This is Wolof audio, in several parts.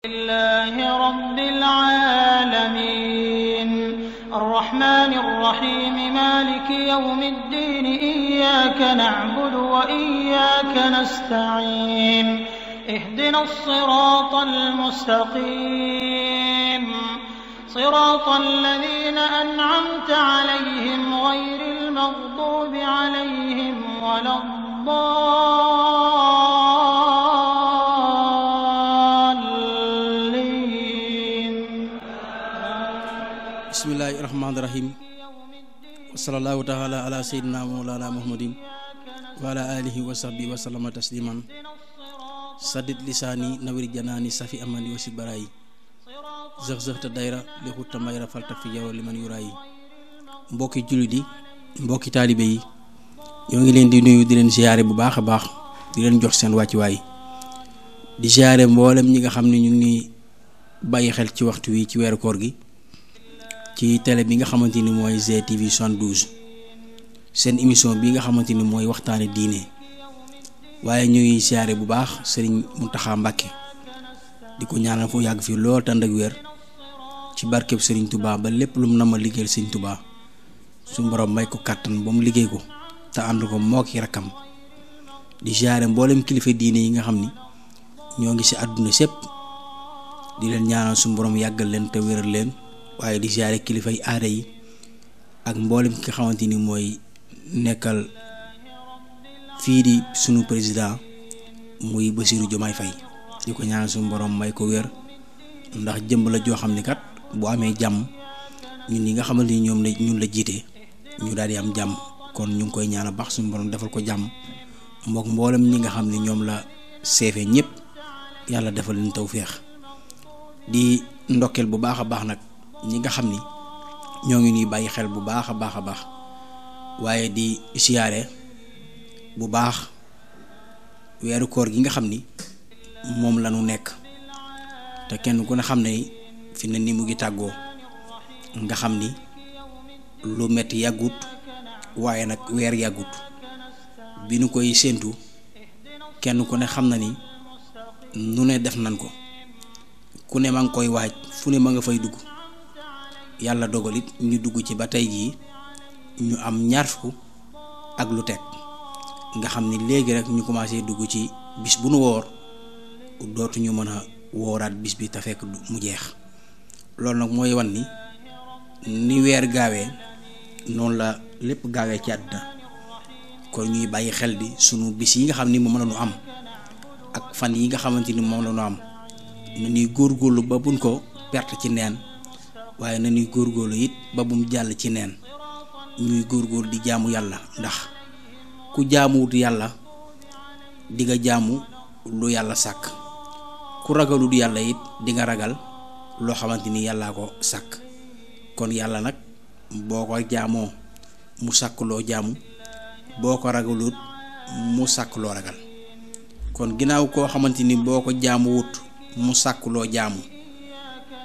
لله رب العالمين الرحمن الرحيم مالك يوم الدين إياك نعبد وإياك نستعين اهدنا الصراط المستقيم صراط الذين أنعمت عليهم غير المغضوب عليهم ولا الضالين. بسم الله الرحمن الرحيم وصلى الله تعالى على سيدنا مولانا محمد وعلى آله وصحبه وسلم تسليما سدد لساني نوير جناني صفي أماني وسيد براي زخ ta dayra li xutta mayra faltak fi jaww li man yuraay mbokki jullit yi mbokki taalibe yi ñoo ngi leen di nuyu di leen ziyaare bu baax a baax di leen jox seen wàccuwaay di ziyaare mboolem ñi nga xam ne ñu ngi bàyyi xel ci waxtu wi ci weeru koor gi ci télé bi nga xamante ni mooy GTV 72 seen émission bi nga xamante ni mooy waxtaane diine waaye ñu ngi ziyaare bu baax Serigne Mountakha Mbacké di ko ñaanal fu yàgg fi lool tànd ak wér ci barkeb Serigne Touba ba lépp lu mu nama liggéeyal Serigne Touba suñu borom may ko kàttan ba mu liggéey ko te ànd ko moo ki rakkam di ziyaare mboolem kilifa diine yi nga xam ni ñoo ngi ci àdduna sépp di leen ñaanal suñu borom yàggal leen te wéral leen waaye di ziyaare kilifa yi aada yi ak mboolem ki nga xamante ni mooy nekkal fii di sunu président muy Bassirou Diomaye Faye di ko ñaanal suñu borom may ko wér ndax jëmb la joo xam ni kat bu amee jàmm ñun ñi nga xamante ni ñoom la ñun la jiite ñu daal di am jàmm kon ñu ngi koy ñaanal baax suñu borom defal ko jàmm mbokk mboolem ñi nga xam ne ñoom la seefe ñëpp yàlla defal leen tawféex di ndokkeel bu baax a baax nag ñi nga xam ni ñoo ngi ñuy bàyyi xel bu baax a baax a baax waaye di siyaare bu baax weeru koor gi nga xam ni moom la ñu nekk te kenn ku ne xam ne fi ne ni mu ngi tàggoo nga xam ni lu metti yàggut waaye nag weer yàggut bi nu koy séentu kenn ku ne xam na ni nu ne def nan ko ku ne ma ngi koy waaj fu ne ma nga fay dugg yàlla dogal it ñu dugg ci ba tey jii ñu am ñaar fukk ak lu teg nga xam ni léegi rek ñu commencé dugg ci bis bu nu woor dootuñu mën a wooraat bis bi te fekk mu jeex loolu nag mooy wan ni weer gaawee noonu la lépp gaawee ci àddina kon ñuy bàyyi xel di sunu bis yi nga xam ni moom la ñu am ak fan yi nga xamante ni moom la ñu am na ñuy góorgóorlu ba buñ ko perte ci neen waaye na ñuy góorgóorlu it ba bum jàll ci neen ñuy góorgóorlu di jaamu yàlla ndax ku jaamuwut yàlla di nga jaamu lu yàlla sàkk ku ragalut yàlla it di nga ragal loo xamante ni yàllaa ko sàkk kon yàlla nag boo ko jaamoo mu sàkk loo jaamu boo ko ragalut mu sàkk loo ragal kon ginnaaw koo xamante ni boo ko jaamu wut mu sàkk loo jaamu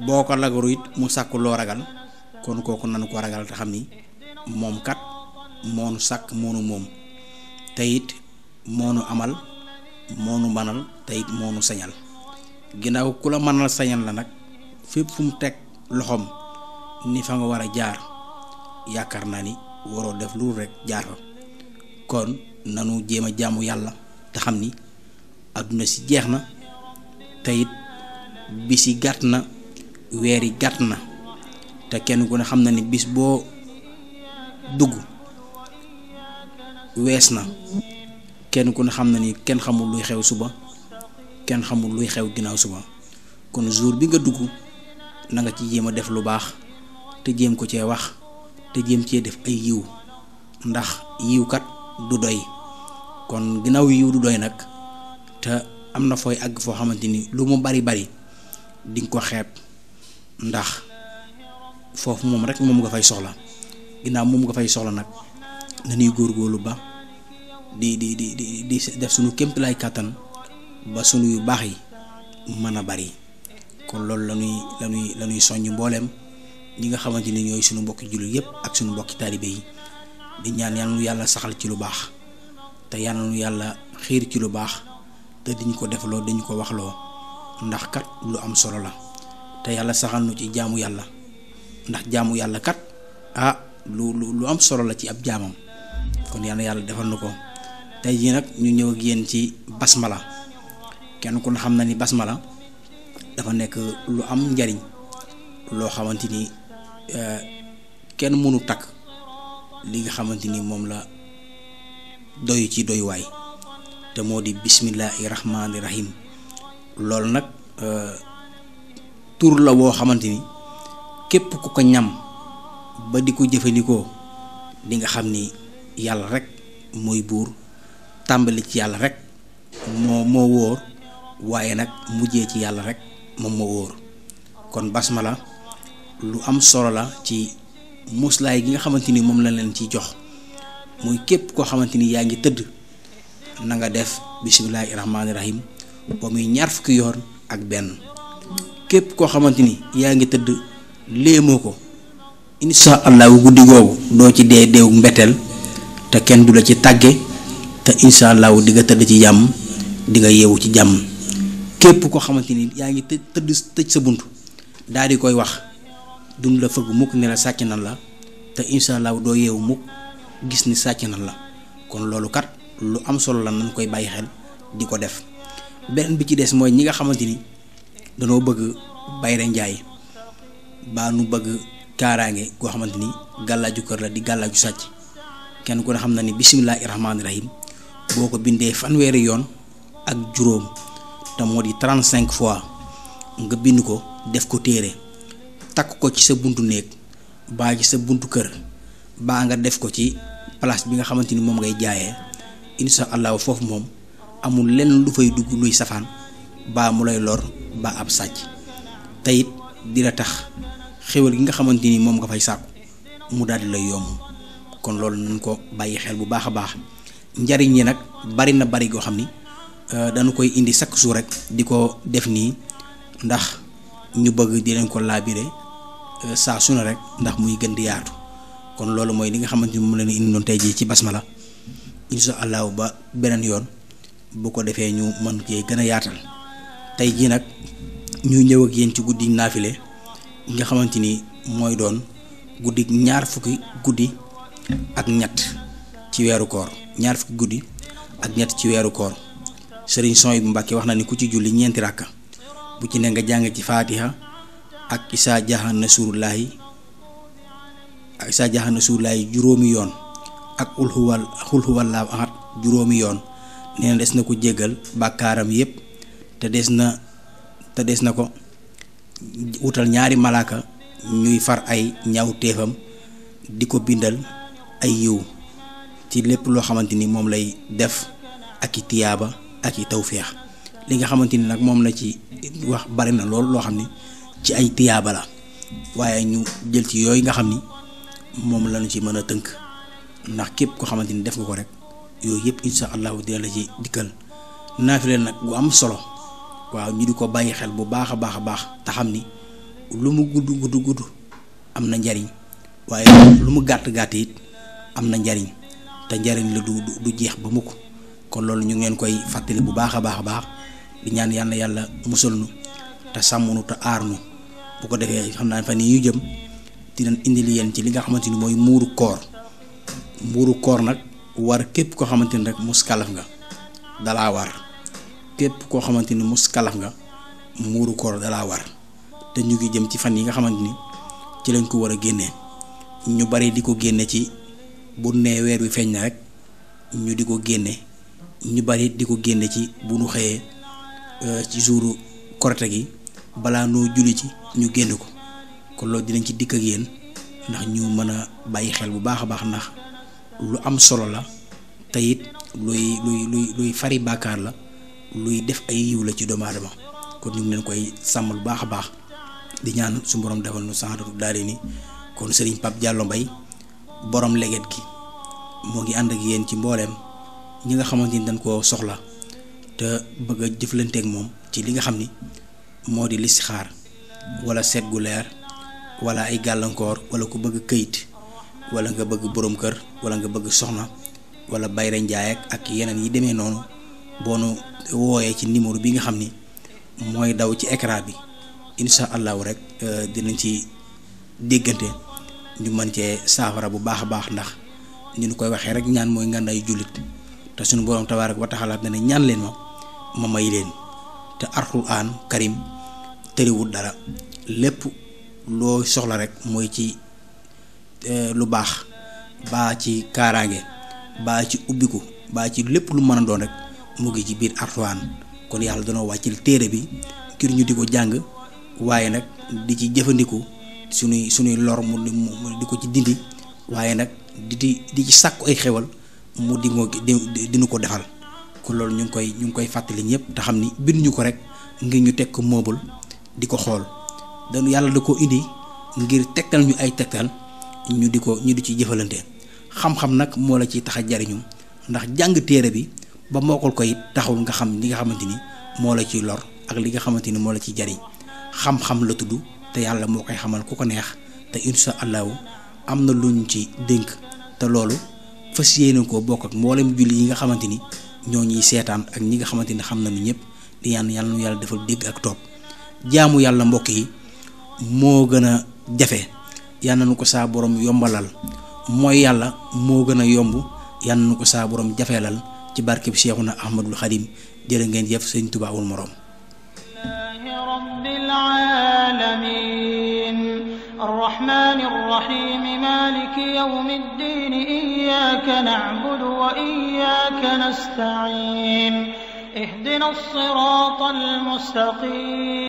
boo ko ragalu it mu sàkk loo ragal kon kooku nanu ko ragal te xam ni moom kat moonu sàkk moonu moom te it moonu amal moonu manal te it moonu sañal ginnaaw ku la manal sañal la nag fépp fu mu teg loxoom ni fa nga war a jaar yaakaar naa ni waroo def lu rek jaar fa kon nanu jéem a jaamu yàlla te xam ni àdduna si jeex na te it bis yi gàtt na weer yi gàtt na te kenn ku ne xam na ni bis boo dugg wees na kenn ku ne xam na ni kenn xamul luy xew suba kenn xamul luy xew ginnaaw suba kon jour bi nga dugg na nga ci jéem a def lu baax te jéem ko cee wax te jéem cee def ay yiw ndax yiw kat du doy kon ginnaaw yiw du doy nag te am na fooy àgg foo xamante ni lu mu bari bari di nga ko xeeb ndax foofu moom rek moom nga fay soxla ginnaaw moom nga fay soxla nag nañuy góorgóorlu ba di def sunu kéemtalaay kàttan ba sunu yu baax yi mën a bari kon loolu la ñuy soññ mbooleem ñi nga xamante ni ñooy sunu mbokki jullit yépp ak sunu mbokki taalibe yi di ñaan yàlla nu yàlla saxal ci lu baax te yàlla nu yàlla xiir ci lu baax te diñ ko defloo dañu ko waxloo ndax kat lu am solo la te yàlla saxal nu ci jaamu yàlla ndax jaamu yàlla kat lu am solo la ci ab jaamam kon yàlla defal na ko. tey jii nag ñu ñëw ak yéen ci basmala kenn ku ne xam na ni basmala dafa nekk lu am njariñ loo xamante ni kenn mënu takk li nga xamante ni moom la doy ci doywaay te moo di bismillahi rahmaani rahim. loolu nag tur la woo xamante ni képp ku ko ñam ba di ko jëfandikoo di nga xam ni yàlla rek mooy buur. tàmbali ci yàlla rek moo wóor waaye nag mujjee ci yàlla rek moom moo wóor kon basmala lu am solo la ci muslaay gi nga xamante ni moom la leen ciy jox muy képp koo xamante ni yaa ngi tëdd na nga def bismillahi rahmaani rahim ba muy 20 fukki yoon ak benn képp koo xamante ni yaa ngi tëdd léemoo ko insha allahu guddi googu doo ci dee deewu mbetteel te kenn du la ci tàgge te insha allahu di nga tëdd ci jàmm di nga yeewu ci jàmm. képp koo xamante ni yaa ngi tëj sa bunt daal di koy wax duñ la fëgg mukk ne la sàcc nan la te insha allahu doo yeewu mukk gis ni sàcc nan la kon loolu kat lu am solo la nañ koy bàyyi xel di ko def. beneen bi ci des mooy ñi nga xamante ni danoo bëgg bayre njaay baa nu bëgg kaaraange goo xamante ni gàllaaju kër la di gàllaaju sàcc kenn ku ne xam na ni bismillahi rahmaani rahim boo ko bindee 1 yoon ak juróom te moo di 35 fois nga bind ko def ko téere takk ko ci sa buntu néeg baa ci sa buntu kër baa nga def ko ci place bi nga xamante ni moom ngay jaayee insha allahu foofu moom amul lenn lu fay dugg luy safaan baa mu lay lor baa ab sàcc te it dina tax xéwal gi nga xamante ni moom nga fay sàkku mu daal di lay yomb kon loolu nañ ko bàyyi xel bu baax a baax. njariñ yi nag bari na bari goo xam ni dañu koy indi chaque jour rek di ko def nii ndax ñu bëgg di leen ko laabire saa su ne rek ndax muy gën di yaatu kon loolu mooy li nga xamante ni moom la ñu indi doon tey jii ci basmala insha allahu ba beneen yoon bu ko defee ñu mën cee gën a yaatal. tey jii nag ñu ñëw ak yéen ci guddi naafile nga xamante ni mooy doon guddi 20 fukki guddi ak ñett ci weeru koor 20 fukki guddi ak ñett ci weeru koor. Sëriñ Souhaïbou Mbacké wax na ni ku ci julli 4 rakka bu ci ne nga jàng ci faatiha ak isaa jaaxa nasrullaahi juróomi yoon ak xul huwallaahu ahad juróomi yoon. nee na des na ko jéggal bàkkaaram yépp te des na ko wutal 2 malaaka ñuy far ay ñaaw téefam di ko bindal ay yiw ci lépp loo xamante ni moom lay def ak i tiyaaba ak i tawféex. li nga xamante ni nag moom la ci wax bari na lool loo xam ni ci ay tiyaaba la waaye ñu jël ci yooyu nga xam ni moom lañu ci mën a tënk ndax képp ko xamante ni def nga ko rek yooyu yëpp insha allahu dina la ci dikkal. naafile nag bu am solo waaw ñu di ko bàyyi xel bu baax a baax te xam ni lu mu gudd am na njariñ waaye lu mu gàtt it am na njariñ te njariñ la du jeex ba mukk kon loolu ñu ngeen koy fàttali bu baax a baax di ñaan yàlla musal nu te sàmm nu te aar nu bu ko defee xam naa fan yii ñu jëm dinañ indil yéen ci li nga xamante ni mooy muuru koor nag war képp koo xamante ni rek muskalaf nga dalaa war képp koo xamante ni muskalaf nga muuru koor dalaa war te ñu ngi jëm ci fan yi nga xamante ni ci lañ ko war a génnee ñu bari di ko génne ci bu nee weer wi feeñ na rek ñu di ko génne ñu bari di ko génne ci bu nu xëyee ci suuru korite gi balaa noo julli ci ñu génn ko kon loolu dinañ ci dikk ak yéen ndax ñu mën a bàyyi xel bu baax a baax ndax lu am solo la te it luy fari bàkkaar la luy def ay yiw la ci doomu aadama kon ñu ngi leen koy sàmmal bu baax a baax di ñaan su borom defal nu saxaatu daal ni kon Serigne Pape Diallo Mbaye borom leget gi moo ngi ànd ak yéen ci mbooleem ñi nga xamante ni dañ koo soxla te bëgg a jëflanteeg moom ci li nga xam ni moo di listixaar wala seet gu leer wala ay gàllankoor wala ku bëgg këyit wala nga bëgg borom kër wala nga bëgg soxna wala bayre njaay ak yeneen yi demee noonu boo nu wooyee ci numéro bi nga xam ni mooy daw ci écran bi insha allahu rek dinañ ci déggante ñu mën cee saafara bu baax a baax ndax ni ñu koy waxee rek ñaan mooy ngàndaay jullit te suñu borom tabaaraka wa taala ne ñaan leen ma may leen te alxuraan karim tëriwul dara lépp loo soxla rek mooy ci lu baax baa ci kaaraange baa ci ubbiku baa ci lépp lu mën a doon rek mu ngi ci biir alxuraan kon yàlla danoo wàccil téere bi ngir ñu di ko jàng waaye nag di ci jëfandiku suñuy lor mu di ko ci dindi waaye nag di ci sàkku ay xewal mu dinu ko defal kon loolu ñu ngi koy fàttali ñëpp te xam ni binduñu ko rek ngir ñu teg ko moobul di ko xool dañu yàlla da ko indi ngir tegtal ñu ay tegtal ñu di ci jëfalante xam-xam nag moo la ciy tax a jariñu ndax jàng téere bi ba mokkal ko it taxul nga xam li nga xamante ni moo la ciy lor ak li nga xamante ni moo la ciy jariñ xam-xam la tudd te yàlla moo koy xamal ku ko neex te insha allahu am na luñ ci dénk te loolu fas yéene koo bokk ak mboolem julli yi nga xamante ni ñoo ñuy seetaan ak ñi nga xamante ni xam nañu ñëpp di ñaan yàlla nu yàlla defal dégg ak topp jaamu yàlla mbokk yi moo gën a jafe yàlla nu ko saa borom yombalal mooy yàlla moo gën a yomb yàlla nu ko saa borom jafeelal ci barke bi Seexuna Ahmadul Xadim jërë ngeen jëf sëñ Tuubaa wul moroom rabbil aalamiin arrahmaanir rahiim maaliki yawmiddiin iyyaaka na'budu wa iyyaaka nasta'iin ihdinas siraatal mustaqiim